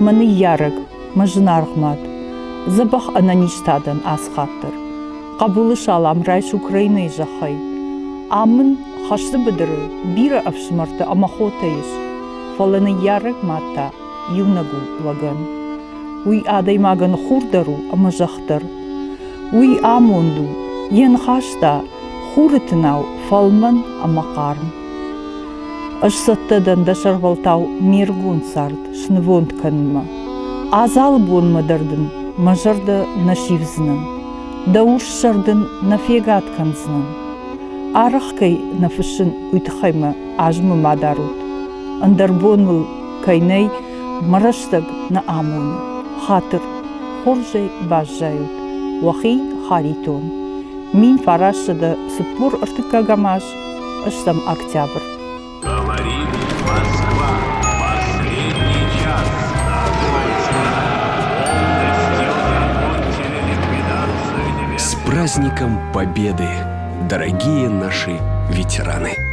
Мӕ ныййарӕг, мӕ зынаргъ мад, дзӕбӕх ӕнӕнизтӕ дӕн ацы хатт дӕр. Хъӕбулы салам райс Украинӕйы зӕххӕй. Ам мын хӕсты быдыры бирӕ ӕфсымӕртӕ ӕмӕ хотӕ ис, фӕлӕ ныййарӕг мад та иунӕг у лӕгӕн. Уый адӕймагӕн хур дӕр у ӕмӕ зӕхх дӕр. Уый амонд у, йӕ ныхас та хуры тынау фӕлмӕн ӕмӕ хъарм. Ӕз цӕттӕ дӕн дӕ сӕрвӕлтау ме ргон цард снывонд кӕнынмӕ. Адзалы бонмӕ дӕр дын мӕ зӕрдӕ нӕ сивдзынӕн, дӕ урс сӕр дын нӕ фегад кӕндзынӕн. Арӕх кӕй нӕ фыссын, уый тыххӕй мӕ азымы ма дарут. Ӕндӕр бон мыл кӕй нӕй, мӕ рӕстӕг нӕ амоны. Хатыр, хорзӕй баззайут, уӕхи Харитон. 1943 аз, ӕстӕм октябрь. Говорит Москва. Последний час. Полностью закончили ликвидацию С праздником Победы, дорогие наши ветераны!